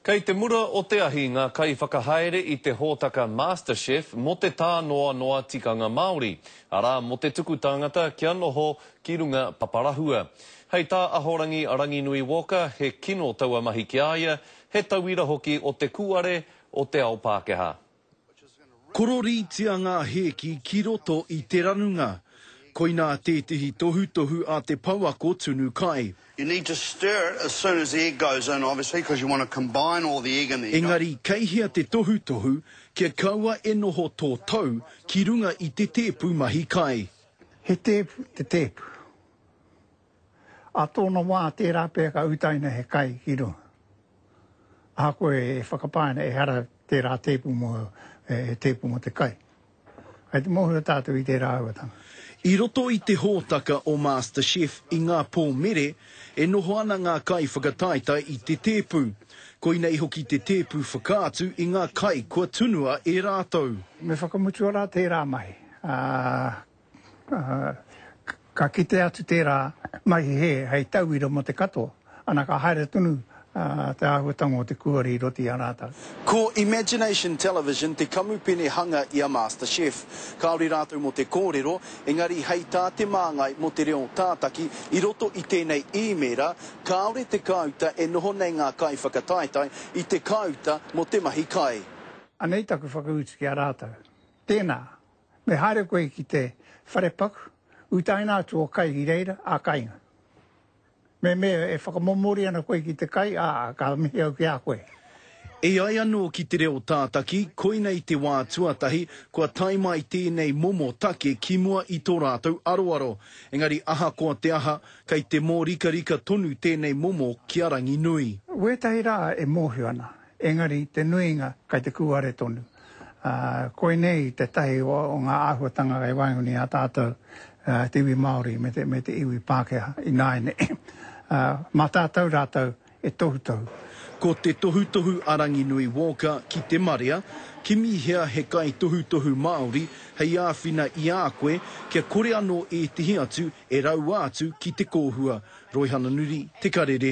Kei te mura o te ahi ngā kaiwhakahaere i te hōtaka MasterChef mō te tānoanoa tikanga Māori, arā, mō te tuku tāngata kia noho ki runga paparahua. Hei tā Ahorangi Ranginui Walker, he kino taua mahi ki a ia, he tauira hoki o te kūare o te ao Pākehā. Kororītia ngā hēki ki roto i te ranunga. Koinā tētehi tohutohu a te pouako tunu kai. You need to stir it as soon as the egg goes in obviously because you want to combine all the egg in there. Engari kei hea te tohutohu kia kaua e noho tō tou ki runga i te tēpu mahi kai. He tēpu te tēpu. Ā tōna wā tērā pea ka utaina he kai ki runga. Ahakoa e whakapae ana ehara tērā tēpu mō, he tēpu mō te kai. Kei te mōhio tātou i tērā āhuatanga. I roto i te hōtaka o MasterChef i ngā pō mere, e noho ana ngā kaiwhakataetae i te tēpu. Koinei hoki te tēpu whakaatu i ngā kai kua tunua e rātou. Me whakamutua rā tērā mahi, ā, Ka kite atu tērā mahi hē hei tauira mō te katoa, ana ka haere tonu te āhuatanga o te kūare i roto i a rātou. Ko Imagination Television te kamupene hanga i a MasterChef. Kāore rātou mō te kōrero, engari hei tā te māngai mō te reo tātaki i roto i tēnei īmēra, kāore te kāuta e noho nei ngā kaiwhakataetae i te kāuta mō te mahi kai. Anei taku whakautu ki a rātou. Tēnā, Me haere koe ki te wharepaku, utaina atu o kai ki reira, a kainga. Me mea e whakamomori ana koe ki te kai, a ka mihi au ki a koe. E ai anō ki te reo tātaki, koinei te wā tuatahi kua tae mai tēnei momo take ki mua i tō rātou aroaro. Engari ahakoa te aha, kei te mōrikarika tonu tēnei momo ki a Ranginui. Wētahi rā e mōhio ana, Engari te nuinga kai te kūare tonu. Ā, koinei tētahi o ngā āhuatanga kei waenganui i a tātou, te iwi Māori me te, me te iwi Pākehā ināianei. Ā, mā tātou rātou e tohutohu. Ko te tohutohu a Ranginui Walker ki te marea, kimihia he kaitohutohu Māori hei āwhina i a koe kia kore anō ētehi atu e raua atu ki te kōhua. Roihana Nuri, Te Karere.